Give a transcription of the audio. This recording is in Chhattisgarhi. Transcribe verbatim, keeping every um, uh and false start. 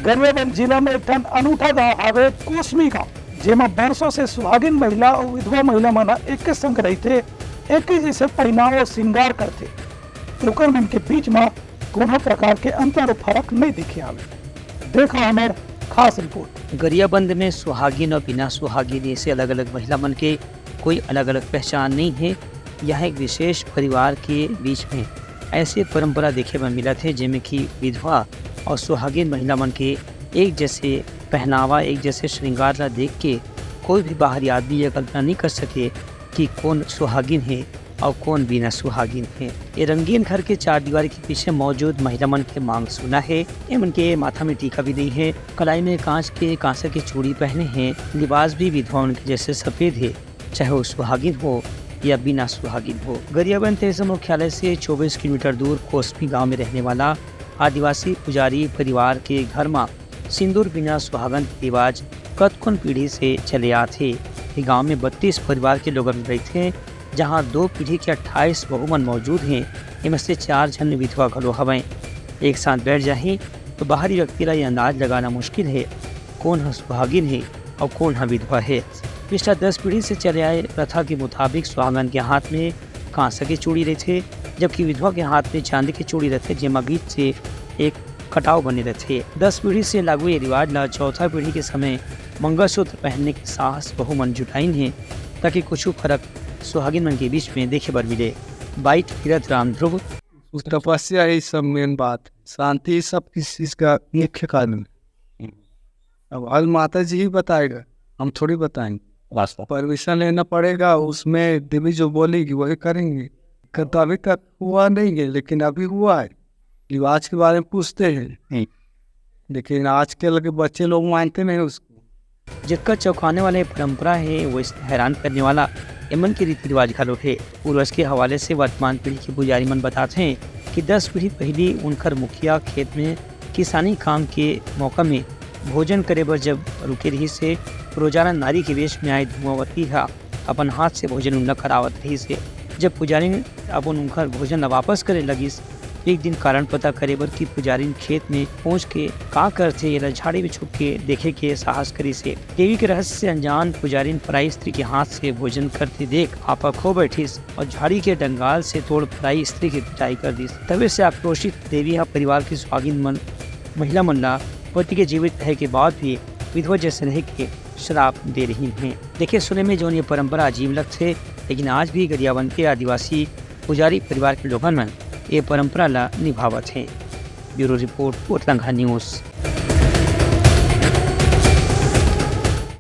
गरियाबंद जिला में एक ठन अनूठा गांव हावे, कोसमी गांव, जेमा बरसों से सुहागिन महिला अउ विधवा महिला मन ह एके संग रहिथे, एके जैसे पहनावा अउ श्रृंगार करथे। ओकर मन के बीच म कोनो प्रकार के अंतर अउ फरक नइ देखे आवे। देखा हमर खास रिपोर्ट। गरियाबंद में सुहागिन अउ बिना सुहागिन ऐसे अलग-अलग महिला मन के कोई अलग-अलग पहचान नहीं है। यह एक विशेष परिवार के बीच में ऐसे परंपरा देखे बर मिलत हे, जेमे कि विधवा अउ सुहागिन महिला मन के एक जैसे पहनावा, एक जैसे श्रृंगार ला देख के कोई भी बाहरी आदमी यह कल्पना नहीं कर सके कि कौन सुहागिन है अउ कौन बिना सुहागिन है। ये रंगीन घर के चार दीवारी के पीछे मौजूद महिला मन के मांग सूना है। ये मन के माथा में टीका भी नहीं है। कलाई में कांच के कांसा के चूड़ी पहने हैं। लिबास भी विधवा मन के जैसे सफेद है, चाहे वो सुहागिन हो या बिना सुहागिन हो। गरियाबंद तहसील मुख्यालय से चौबीस किलोमीटर दूर कोसमी गांव में रहने वाला आदिवासी पुजारी परिवार के घर मा सिंदूर बिना सुहागन के रिवाज कतकोन पीढ़ी से चले आत हे। ये गांव में बत्तीस परिवार के लोगन रहिथे, जहां दो पीढ़ी के अट्ठाईस बहू मन मौजूद हें। एमा से चार झन विधवा घलो हवंय। एक साथ बैठ जाही तो बाहरी व्यक्ति ला ये अंदाज लगाना मुश्किल हे, कौन ह सुहागिन हे अउ कौन ह विधवा हे। पिछला दस पीढ़ी से चले आए प्रथा के मुताबिक सुहागन के हाथ में कांसा के चूड़ी रहिथे, जबकि विधवा के हाथ में चांदी के चूड़ी रहिथे, जेमा बीच से एक कटाव बने रहिथे। दस पीढ़ी से लागू ये रिवाज ला चौथा पीढ़ी के समय मंगलसूत्र पहनने के साहस बहू मन जुटाइन हे, ताकि कुछ फर्क सुहागिन मन के बीच में देखे बर मिले। बाइट कीरत राम ध्रुव। तपस्या, यही सब मेन बात, शांति, सब किस चीज का मुख्य कारण है। अब हर माता जी ही बताएगा, हम थोड़ी बताएंगे। वास्तव। परमिशन लेना पड़ेगा, उसमें देवी जो बोलेगी वही करेंगे। क-, तो अभी तक हुआ नहीं है, लेकिन अभी हुआ है। रिवाज के बारे में पूछते हैं, हम्म। लेकिन आजकल के बच्चे लोग मानते नहीं उसको। जितना चौंकाने वाला ये परंपरा है, वो इस हैरान करने वाला एमन के रीति रिवाज घलो है। पूर्वज के हवाले से वर्तमान पीढ़ी के पुजारी मन बताते हैं कि दस पीढ़ी पहली उनकर मुखिया खेत में किसानी काम के मौका में भोजन करे बर जब रुके रहिस हे, रोजाना नारी के वेश में आए धुआंवती ह अपन हाथ से भोजन उनला करावत रहिस हे। जब पुजारिन अपन उनकर भोजन ला वापस करे लगिस, एक दिन कारण पता करे बर कि पुजारिन खेत में पहुंच के का करथे, एला झाड़ी में छुप के देखे के साहस करिस हे। देवी के रहस्य से अनजान पुजारिन पराई स्त्री के हाथ से भोजन करते देख आपा खो बैठिस और झाड़ी के डंगाल से तोड़ पराई स्त्री के पिटाई कर दिस। तबे से आक्रोशित देवी ह परिवार के सुहागिन मन, महिला मन ला पति के जीवित रहे के बाद भी विधवा जैसे रहे के श्राप दे रही हैं। देखे सुने में जौन ये परंपरा अजीब लगथे, लेकिन आज भी गरियाबंद के आदिवासी पुजारी परिवार के लोगन मन ये परंपरा ला निभावत हैं। ब्यूरो रिपोर्ट, उतरंगा न्यूज़।